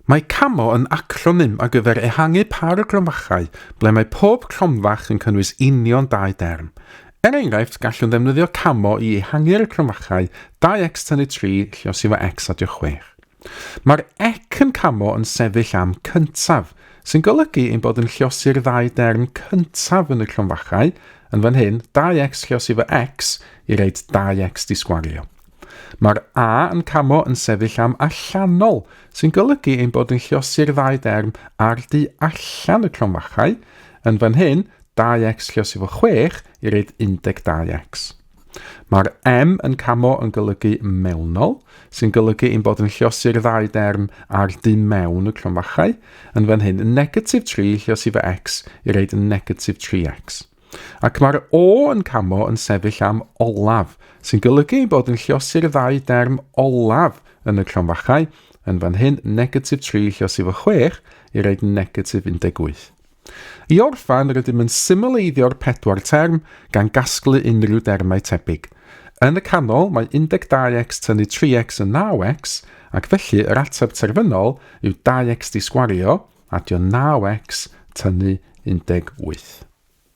Mae CAMO yn acronym ar gyfer ehangu pâr o gromfachau ble mae pob cromfach yn cynnwys union dau derm. Er enghraifft, gallwn ddefnyddio CAMO i ehangu'r cromfachau 2x tynnu 3 lluosi efo x adio 6. Mae'r ec yn CAMO yn sefyll am cyntaf, sy'n golygu ein bod yn lluosi'r ddau derm cyntaf yn y cromfachau, yn fan hyn, 2x lluosi efo x i reid 2x di sgwario. Mae'r A yn camo yn sefyll am allanol, sy'n golygu ein bod yn lluosi'r ddau derm ar du allan y cromfachau, yn fan hyn, 2x lluosi fo 6 i reid 12x. Mae'r M yn camo yn golygu mewnol, sy'n golygu ein bod yn lluosi'r ddau derm ar du mewn y cromfachau, yn fan hyn, negatif 3 lluosi fo x i reid negatif 3x. Ac mae'r O yn camo yn sefyll am olaf, sy'n golygu ei bod yn lluosi'r ddau derm olaf yn y cromfachau, yn fan hyn negatif 3 lluosi fo 6 i roed negatif 18. I orffen, rydym yn symleiddio'r pedwar term gan gasglu unrhyw dermau tebyg. Yn y canol, mae 12x tynnu 3x yn 9x, ac felly yr ateb terfynol yw 2x di sgwario, adio 9x tynnu 18.